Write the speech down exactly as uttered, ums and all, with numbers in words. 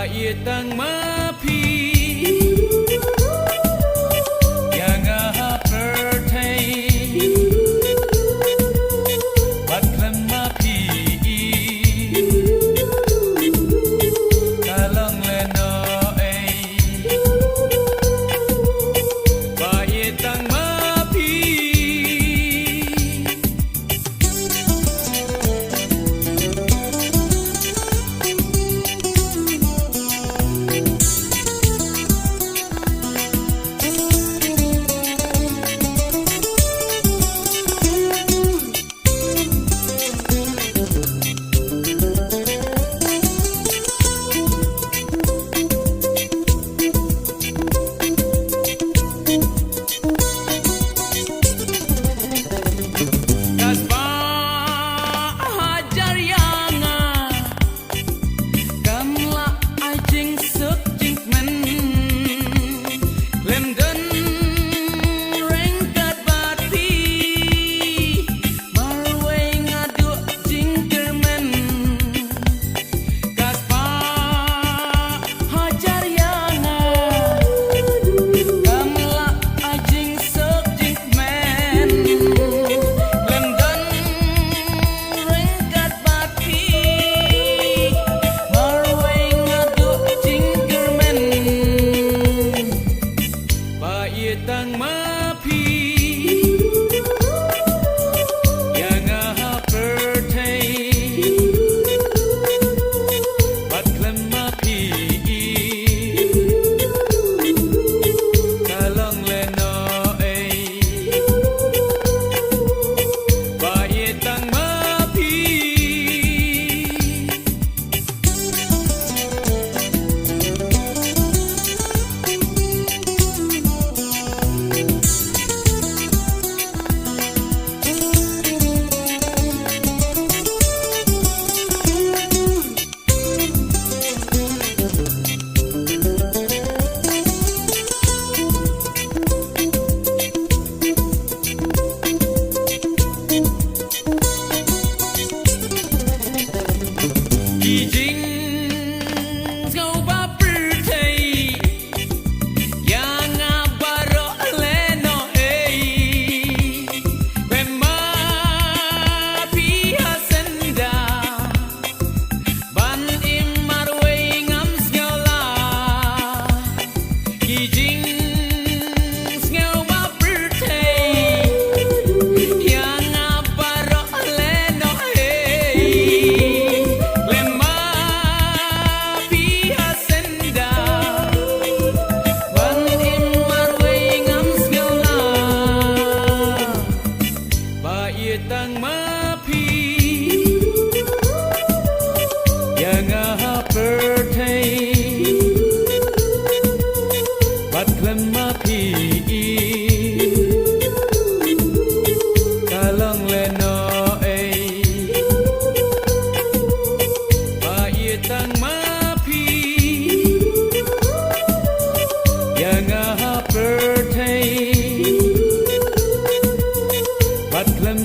Ïa tang ma phi, ïa nga ha pyrthei, bad khlem ma phi, ka long lehnohei. Ba ïa tang ma phi. Ka spah hajar ïa nga kam lah ai jingsuk jingkmen. Khlem don ryngkat bad phi, marwei nga duh jingkyrmen. Ka spah hajar ïa nga kam lah ai jingsuk jingkmen. Khlem don ryngkat bad phi, marwei nga duh jingkyrmen. Ba ïa tang ma phi, ïa nga ha pyrthei, bad khlem ma phi, ka long lehnohei. Ba ïa tang ma phi. Ki jingsngewbha pyrthei, ïa nga baroh lehnohei. Khlem ma phi ha syndah, ban im marwei ngam sngewlah. Ki jingsngewbha pyrthei, ïa nga baroh lehnohei. Khlem ma phi ha syndah, ban im marwei ngam sngewlah. Ba ïa tang ma phi, ïa nga ha pyrthei, bad khlem ma phi, ka long lehnohei. Ba ïa tang ma phi, ïa nga ha pyrthei, bad khlem